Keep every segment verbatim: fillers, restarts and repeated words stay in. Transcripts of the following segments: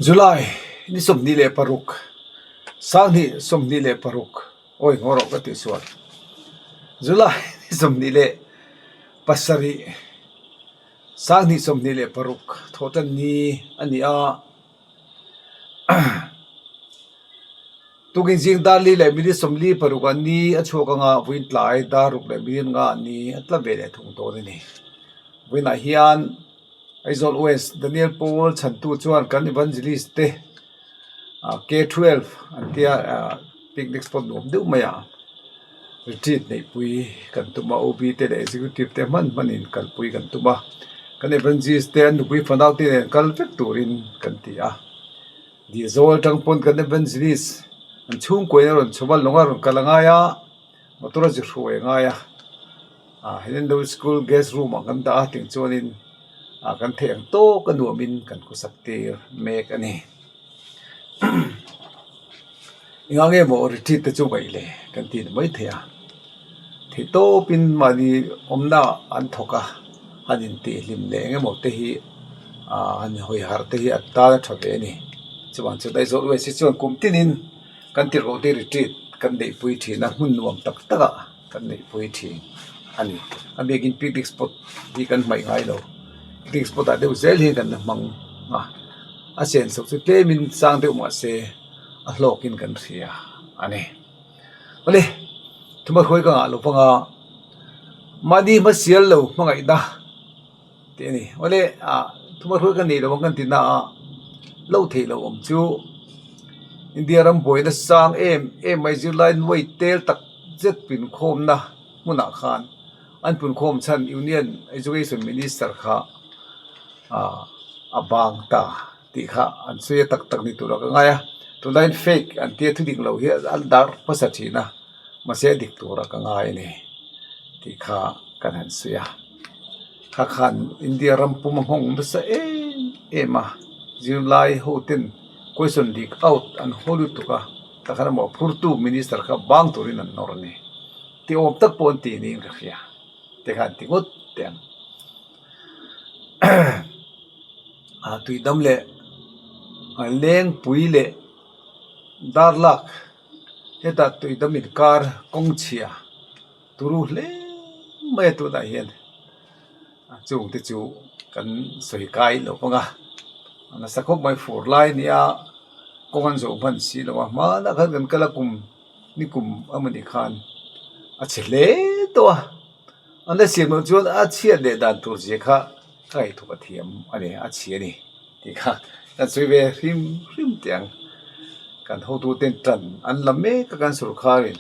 July ni sawmhni le paruk, sanghni sawmhni le paruk. Oi, ngawr ka ti sual. July ni sawmhni le pasari, sanghni sawmhni le paruk, Thawhṭan ni a ni a. Tukin zing dar li le minute sawmli paruk a ni a chhuak anga, vawiin tlai dar ruk le minute nga a ni a tla ve le thung dawn a nih. Vawiinah hian Aizawl West Daniel Paul chhantu chuan kan evangelist te, a, K twelve an tia, a, picnic spot nuam deuh mai a retreat neihpui kan tum a, O B te leh executive te hman hmanin kalpui kan tum a, kan evangelist te an nupui fanau te nen kal vek turin kan ti a. Dizol aṭang pawn kan evangelist an chhungkuain a rawn chhawm a, lawng a rawn kal a ngai a, motor a chi hruai a ngai a. A, Helen Low School guest room ah kan dah a, tiang chuanin, a, kan theih ang tawk a nuamin kan khawsak tir mek a ni. Engah nge maw retreat te chu ngaih le kan ti ni mai thei a. Theihtawpin mahni awmna an thawk a, han intihhlim leh eng emaw te hi, a, han hawi har te hi an tan a ṭha ve a ni. Chuvang chuan Aizawl West hi chuan kum tinin kan tirhkoh te retreat kan neihpui ṭhin a, hmun nuam tak takah kan neihpui ṭhin a ni. A bikin picnic spot hi kan hmaih ngai lo. Picnic spot ah deuh zel hian kan la hmang a. A sen chho chu tlemin sang deuh mah se, a hlawkin kan hria a ni. Awle, thumat hruai ka ngah lo vang a, mahni hmasial lo hmangaihna tih a ni. Awle, a, thumat hruai ka nei lo vang kan tina a, lo thei lo awm chu India ram buaina sang em em mai zirlai nuai tel tak zet punkhawmna hmunah khan an punkhawm chhan Union Education Minister kha, a, a bang ta tih kha an sawi a, tak tak ni tura ka ngai a. Tunlaiin fake an tia, thu dik lo hi a dar hmasa ṭhin a, mahse, a dik tura ka ngai a ni tih kha kan han sawi a. Kha khan India ram puma nghawng nasa em em a, zirlai ho ten question leak out an haw lutuk a, ta khan emaw phurtu minister kha bang turin an nawr a ni. Ti awm tak pawh an ti niin ka hria. Te khan ti ngawt teh ang. A, Tuidam leh, a, Lengpui leh Darlak, heta Tuidam inkar kawng chhia turu hle mai a tunah hian. A, chung te chu kan sawi kai lo vang a. A nasa khawp mai, fur lai a ni a, kawng an zo hman si lo a. Hmanah khan kan kal a, kum, nikum emawni khan a chhe hle tawh a. An la siam loh chuan a chhiat leh dan tur zia kha ka ngaihtuah a thiam a ni, a chhia a ni tih kha kan sawi ve hrim hrim teh ang. Kan hotu ten ṭan an la mek a, kan sorkarin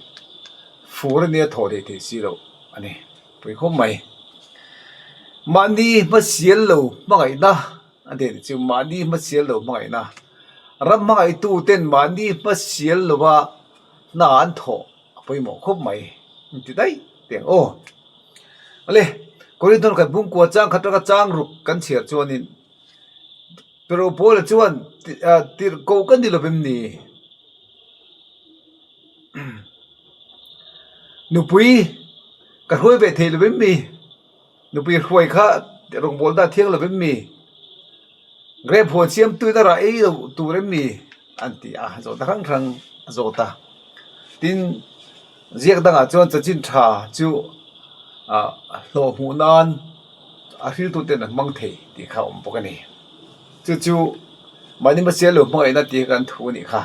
fur a nia, thaw thei thei si lo a ni. Pui khawp mai. Mahni hmasial lo hmangaihna a ti a ni chu, mahni hmasial lo hmangaihna. Ram hmangaihtu ten mahni hmasial lova hna an thawh a pawimawh khawp mai. Ti daih teh ang aw. Awle, Korinthon khat bung kua chang khat aṭanga chang ruk kan chhiar chuanin, Tirhkoh Paula chuan ti-, a, tirhkoh ka ni lo em ni? Nupui ka hruai ve thei lo em ni? Nupui hruai kha rawngbawlna thiang lo em ni? Grape huan siamtuin a rah ei lo tur em ni? An ti a, zawt hrang hrang a zawt a. Tin, ziak dangah chuan chanchin ṭha chu, a, hlawhhmuh nan a hriltuten an hmang thei tih kha a awm bawk a ni. Chu chu mahni hmasial lo hmangaihna tih kan thu a ni kha.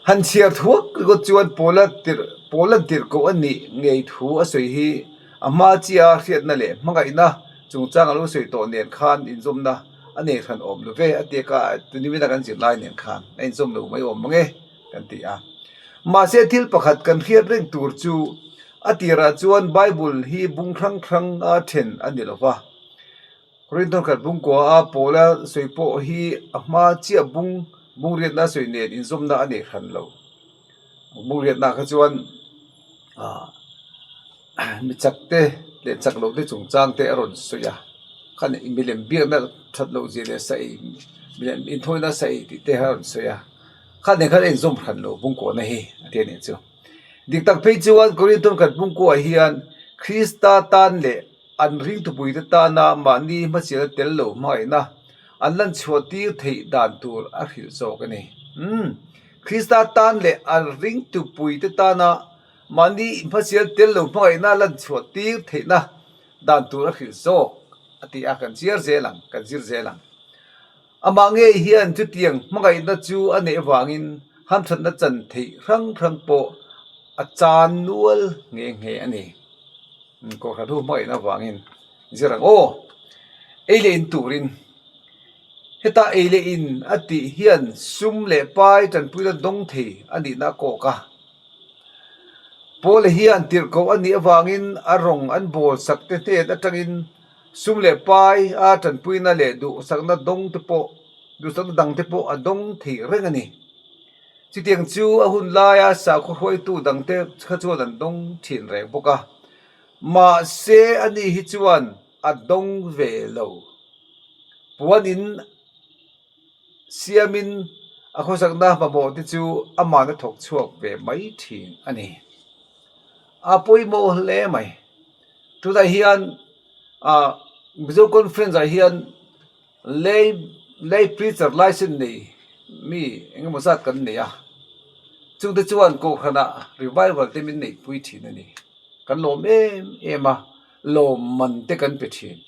Han chhiar thuak ringawt chuan Paula tir-, Paula'n tirhkoh a nih ngei thu a sawi hi a hma chia hriatna leh hmangaihna chungchang a lo sawi tawh nen khan inzawmna a nei hran awm lo ve, a ti a, ka, tuni mina kan zirlai nen khan a inzawm lo mai awm ang e kan ti a. Mahse, thil pakhat kan hriat reng tur chu, a tirah chuan Bible hi bung hrang hranga ṭhen a ni lo va. Korinthon khat bung kua a Paula sawi pawh hi a hma chiah bung, bung riatna sawi nen inzawmna a nei hran lo. Bung riatna kha chuan, a, mi chak te leh chak lo te chungchang te a rawn sawi a. Khan milem biakna ṭhat loh zia leh sa ei, milem inthawina sa ei tih te a rawn sawi a. Khan nen khan a inzawm hran lo bung kuana hi a ti a nih chu. Dik tak phei chuan Korinthon khat bung kuaah hian Krista tan leh an ringtupui te tana mahni hmasialna tel lo hmangaihna, an lan chhuahtir theih dan tur a hril zawk a nih. Hmm. Krista tan le a ringtupuite tana mani hmasial tel lo hmangaihna lan chhuahtir theihna dan tur a hril zawk a ti a, kan zir zel ang, kan zir zel ang. Ama ngei hian chutiang hmangaihna chu a neih avangin hamṭhatna chan theih hrang hrang pawh a chan nual nghe nghe a ni. Kohhran ho hmangaihna avangin zir ang aw. Ei leh in turin, heta ei leh in a tih hian sum leh pai ṭanpuina dawng thei a nihna a kawk a. Paula hian tirhkoh a nih avangin a rawng an bawlsak te hnen aṭangin sum leh pai a ṭanpuina leh duhsakna dawng te pawh, duhsakna dang te pawh a dawng thei reng a ni. Chutiang chu a hun laia sakhaw hruaitu dangte kha chuan an dawng ṭhin reng bawk a. Mahse, ani hi chuan a dawng ve lo. Puanin siamin a khawsakna mamawh te chu aman a thawk chhuak ve mai ṭhin a ni. A pawimawh hle mai. Tunah hian, a, Mizo Conference-ah hian lay, lay preacher license nei mi engemaw zat kan nei a. Chungte chuan kohhranah revival te min neihpui ṭhin a ni. Kan lawm em em a, lawmman te kan pe ṭhin.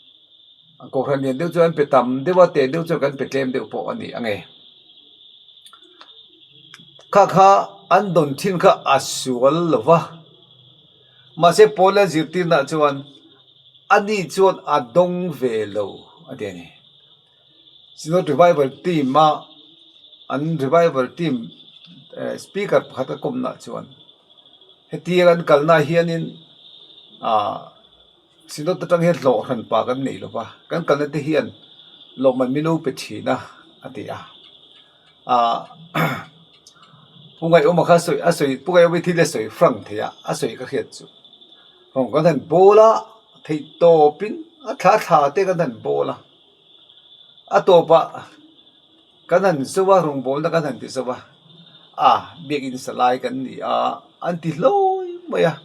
Kohhran lian deuh chuan an pe tam deuh a, te deuh chuan kan pe tlem deuh pawh a ni ang e. Kha kha an dawn ṭhin kha a sual lo va. Mahse, Paula zirtirna chuan ani chuan a dawng ve lo a ti a ni. Synod Revival Team-a, an Revival Team, eh, speaker pakhat a kawmna chuan, hetiang an kalna hianin, ah, Synod aṭang hian hlawhhran pa kan nei lo va, kan kalna te hian lawmman min lo pe ṭhin a, a ti a. Ah, Pu Ngaiawma kha sawi, a sawi, Pu Ngaiawma thil a sawi frank thei a, a sawi ka hriat chu. Rawng kan han bawl a, theihtawpin a thla thla te kan han bawl a. A tawpah kan han zo a, rawngbawlna kan han ti zo a. A, biak in salai kan ni a, an ti hlawi mai a.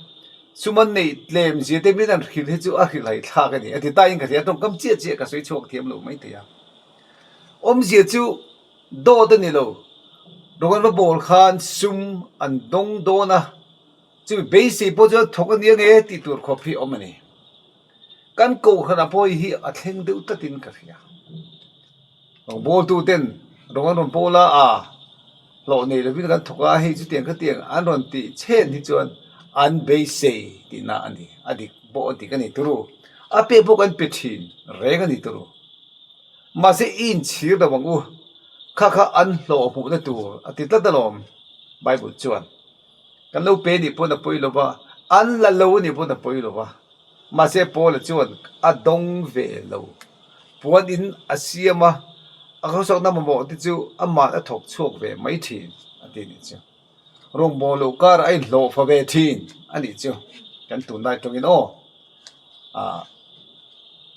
Sum an neih tlem zia te min han hril hi chu a hrilhai thlak a ni. A ti ta in ka hria, ṭawngkam chiah chiah ka sawi chhuak thiam lo mai thei a. Awmzia chu dawt a ni lo. Rawng an va bawl khan sum an dawng dawn a. Chu beisei pawh chuan thawk a ni ang e tih tur khawp hi awm a ni. Kan kohhranah pawh hi a thleng deuh tlatin ka hria. Rawngbawltuten rawng an rawn bawl a, a hlawh nei lovin kan thawk a, hei chutiang khatiang an rawn tih chen hi chuan an beisei tihna a ni. A dik pawh a dik a ni turu. A pek pawh kan pe ṭhin reng a ni turu. Mahse, inchhir lo ang u, kha kha an hlawh hmuhna tur a ti tlat alawm Bible chuan. Kan lo pe nih pawhin a pawi lo va, an la lo a nih pawhin a pawi lo va. Mahse, Paula chuan a dawng ve lo. Puanin a siam a, a khawsakna mamawh te chu aman a thawk chhuak ve mai ṭhin a ti ni chu. Rawngbawl lo kar a inhlawhfa ve ṭhin a nih chu. Kan tunlai ṭawngin aw. A,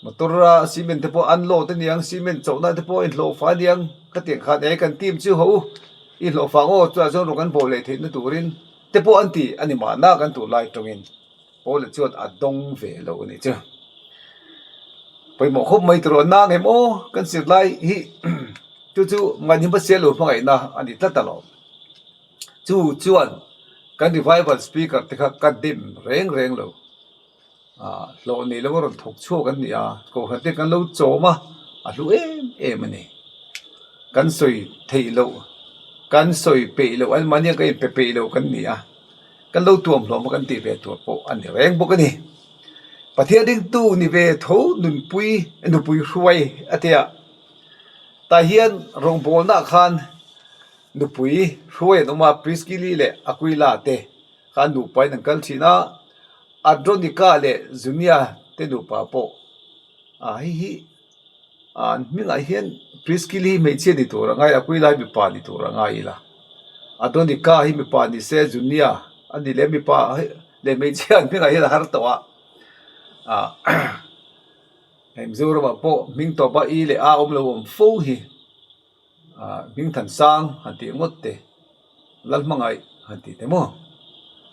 motor a cement te pawh an load a ni ang, cement chauhna te pawh inhlawhfa a ni ang. Khatiang khan ei kan team chu ho, inhlawhfa ang aw, chuan chuan rawng kan bawl leh theihna turin te pawh an ti a ni mahna kan tunlai ṭawngin. Paula chuan a dawng ve lo a nih chu. Pawimawh khawp mai tawh, a nang em aw, kan zir lai hi. Chu chu ngaihna hmasial lo hmangaihna a ni tlat alawm. Chu chuan kan revival speaker te kha ka dem reng reng lo. A, hlawh nei lo a rawn thawk chhuak an ni a, kohhran te kan lo chawm a, a hlu em em a ni. Kan sawi theih loh, kan sawi peih loh, an mani ka inpe peih loh kan ni a, kan lo tuam hlawm a kan tih ve tur pawh a ni reng bawk a ni. Pathian ringtu ni ve tho nunpui, nupui hruai a ti a. Tah hian rawngbawlna khan nupui hruai an awm a, Priskili leh Akuila te khan nupa in an kal ṭhin a, Andronika leh Junia te nupa pawh. A, hei hi, a, an hmingah hian Priskili hi hmeichhia ni tur a ngai, Akuila hi mipa ni tur a ngai ila. Andronika hi mipa ni se, Junia a ni leh mipa hi, leh hmeichhia an hmingah hian a har tawh a. A, hei Mizoramah pawh hming tawpa i leh a awm lo awm fo hi. A, Hmingthansang han tih ngawt te, Lalhmangaih han tih te maw,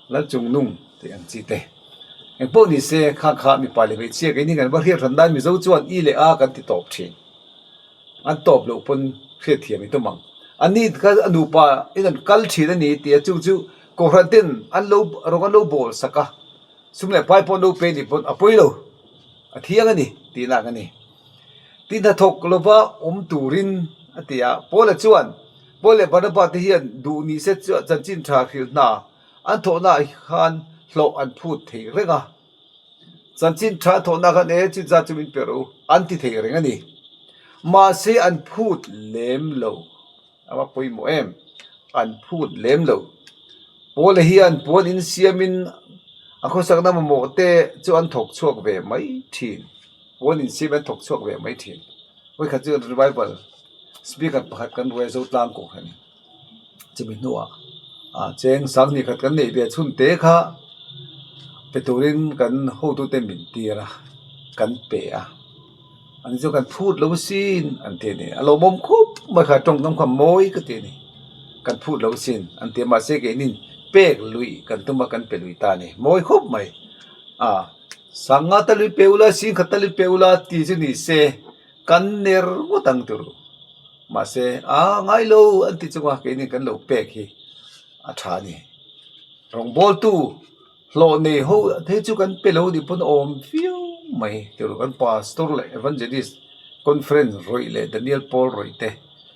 Lalchungnung tih ang chi te. Engpawh ni se, kha kha mipa leh hmeichhia keini kan va hriat hran nan Mizo chuan i leh a kan ti tawp ṭhin. An tawp lo pon hriet thiam i tum ang. Ani kha a nupa in an kal ṭhin a ni tia chu chu kohran ten an lo, rawng an lo bawl sak a. Sum le pai pawh an lo pe ni pon a poi lo. A thiang a ni, tina ka ni. Ti hnathawk lova awm turin a tia. Paula chuan, Paul le Barnaba te hian duh ni se chu chanchin ṭha hril hna an thawhna khan hlawh an phut thei reng a. Chanchin ṭha thawhna khan e chin za chu min pe ro an ti thei reng a ni. Mahse an phut lem lo. A va pawimawh em. An phut lem lo. Paula hian puan insiamin a khawsakna mamawh te chu an thawk chhuak ve mai ṭhin. Puan insiamin an thawk chhuak ve mai ṭhin. Vawi khat chu revival speaker pakhat kan ruai zo tlang ko khan. Chumi hnuah, a, cheng sang hnih khat kan neih ve chhun te kha pe turin kan hotute min tir a, kan pe a. Ani chu kan phut lo sin an ti ni. A lawmawm khawp mai kha, ṭawng dam kha mawi ka ti ni. Kan phut lo sin an ti, mahse keinin pek lui kan tum a, kan pe lui ta ni. Mawi khawp mai. A, sang nga ta lui pe ula, sing khat ta lui pe ula ti chu ni se, kan ner ngawt ang turu. Mahse, a ngai lo an ti chunga keinin kan lo pek hi a ṭha ni. Rawngbawltu hlawh nei ho, hei chu kan pe lo ni pon awm viau mai. Turu kan pastor leh evangelist conference ruai leh Daniel Paul ruai te,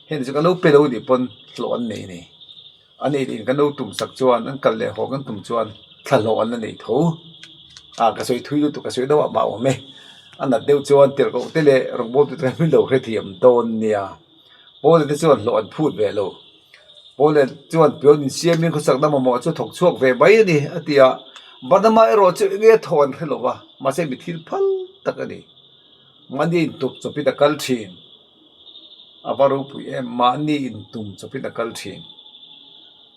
hei chu kan lo pe lo ni pon hlawh an nei ni. A nih in kan lo tum sak chuan, an kal leh haw kan tum chuan thla hlawh an la nei tho. A, ka sawi thui lutuk, ka sawi deuh a mah awm e. A nat deuh chuan tirhkoh te leh rawngbawltu te kan min lo hrethiam dawn nia. Paula te chuan hlawh an phut ve lo. Paula chuan puan insiamin khawsakna mamawh chu thawk chhuak ve mai a ni, a ti a. Barnaba erawh chu enge thaw an hre lo va, mahse mi thil phal tak a ni. Mahni intum chawpin a kal ṭhin. A va ropui em, mahni intum chawpin a kal ṭhin.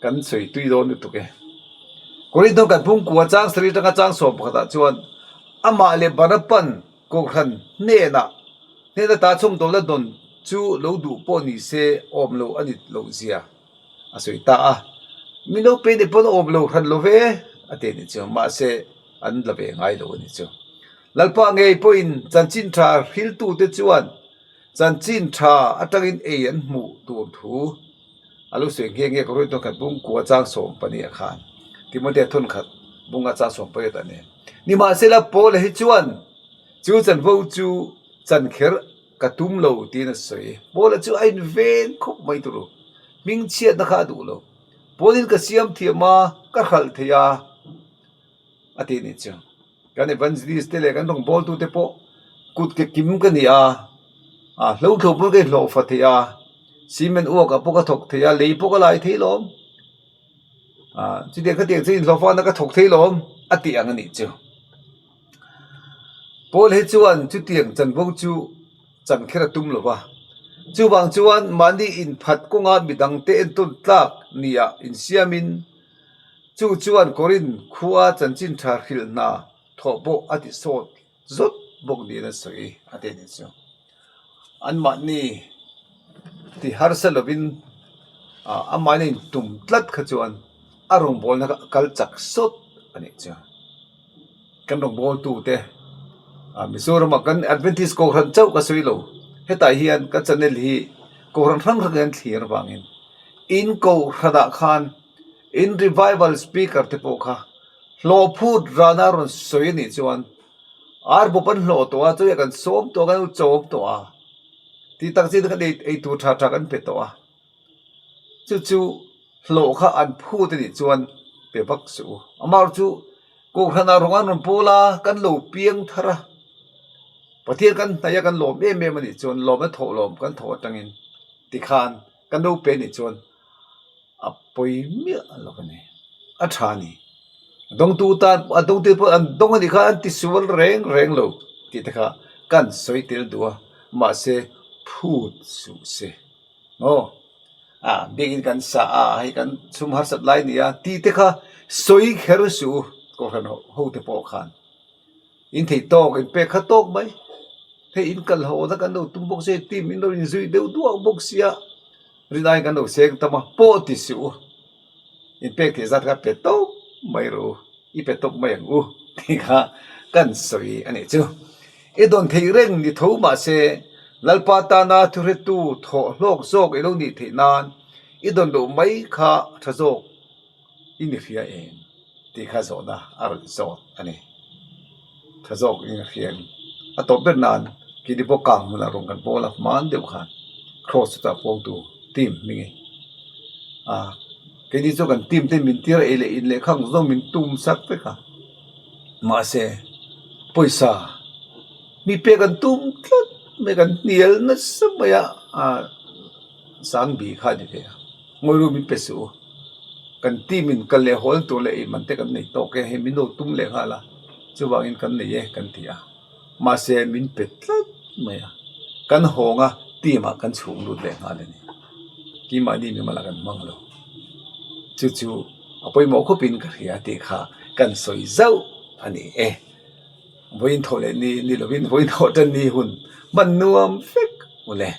Kan sawi tui dawn lutuk e. Korinth kan bung kua chang sari aṭanga chang sawm pakhatah chuan amah leh Barnaban kohran hnena, hnena ta chhawmdawlna dawn chu lo duh pawh ni se awm lo a ni loh zia a sawi ta a. Min lo pe ni pawn awm lo hran lo ve a ti ni chu, mahse an la ve ngai lo a ni chu. Lalpa ngei pawhin chanchin ṭha hriltute chuan chanchin ṭha aṭangin ei an hmuh tur thu a lo sawi nghe nghe ka ruai tawng khat bung kua chang sawm pahnih a khan. Timote thawn khat bung nga chang sawm pariat a ni. Nimahsela Paula hi chuan chu chanvo chu chankher ka tum lo tiin a sawi. Paula chu a inven khawp mai turu. Hming chhiatna kha a duh lo. Pauline ka siam thiam a, ka hralh thei a, a ti ni chu. Kan evangelist te leh kan rawngbawltu te pawh kut ke kim ka ni a, a, hlo thlo pawh ka inhlawh fa thei a, cement uak a pawh ka thawk thei a, lei pawh ka lai thei lawm. A, chutiang khatiang chu inhlawh fana ka thawk thei lawm, a ti ang a ni chu. Paula hi chuan chutiang chanvo chu chankher a tum lo va. Chuvang chuan mahni inphat kawnga midangte entawn tlak nia insiamin chu chuan Korinth khua chanchin ṭha hrilh hna thawh pawh a ti sawt zawt bawk niin a sawi a ti ni chu. Anmahni ti harsa lovin, a, amahni intum tlat kha chuan a rawngbawlna kha a kal chak sawt a nih chu. Kan rawngbawltute, a, Mizorama kan Adventist kohran chauh ka sawi lo. Hetah hian kan channel hi kohran hrang hrang an thlir vangin, in kohranah khan in revival speaker te pawh kha hlawh phut rana rawn sawi a nih chuan, ar bawp an hlawh tawh a, chuia kan sawm tawh a, kan lo chawm tawh a, ti tak chin khan ei, ei tur ṭha ṭha kan pe tawh a. Chu chu hlawh kha an phut a nih chuan pe vak suh u. Amar chu kohranah rawng an rawn pawl a, kan lo piang thar a. Pathian kan hnaih a, kan lawm em em a nih chuan lawmna thawhlawm kan thawh aṭangin tikhan kan lo pe a nih chuan a pawi miah lo a ni. A ṭha a ni. A dawngtu tan, a dawngtu pawh an dawng a nih kha an ti sual reng reng lo tih te kha kan sawi tel duh a. Mahse phut suh se. Aw, a, biakin kan sa a, hei kan sum harsat lai nia tih te kha sawi kher suh u, kohran ho, ho te pawh khan. In thei tawk, in pek kha tawk mai. Hei in kal hawna kan lo tum bawk si, team in lo inzui deuh duah bawk si a. Rin aiin kan lo seng tam a, pawh ti suh u. In pek thei zat kha pe tawk mai rawh u. I pe tawk mai ang u. Tih kha kan sawi a nih chu. I dawn theih reng ni tho mah se, Lalpa tana thuhretu thaw hlawk zawk i lo ni theih nan, i dawn loh mai kha ṭha zawk i ni hria em ti kha zawhna a rawn zawt a nih. Ṭha zawk i ni hria em. A tawp ber nan, keini bo kang hmuna rawng kan pawl a, hman deuh khan cross ta pawngtu team hming e. A, keini chu kan team te min tir ei leh in leh khang zawng min tum sak vek a. Mahse, pawisa mi pek an tum tlat mai, kan hnial nasa mai a, a, sang bi kha ni ve a. Ngawi ru, min pe suh u. Kan team in kal le hawl tur le ei man te kan nei tawk e, hei min lo tum le nghal a. Chuvangin kan nei e, kan ti a. Mahse, min pe tlat mai a. Kan hawng a, team ah kan chhung lut le nghal a nih. Keimahni mimal a kan hmang lo. Chu chu a pawimaw khawpin ka hria ti kha kan sawi zauh a ni e. Vawiin thaw le ni, ni lovin vawiin thaw ṭan ni hun hman nuam vek u le.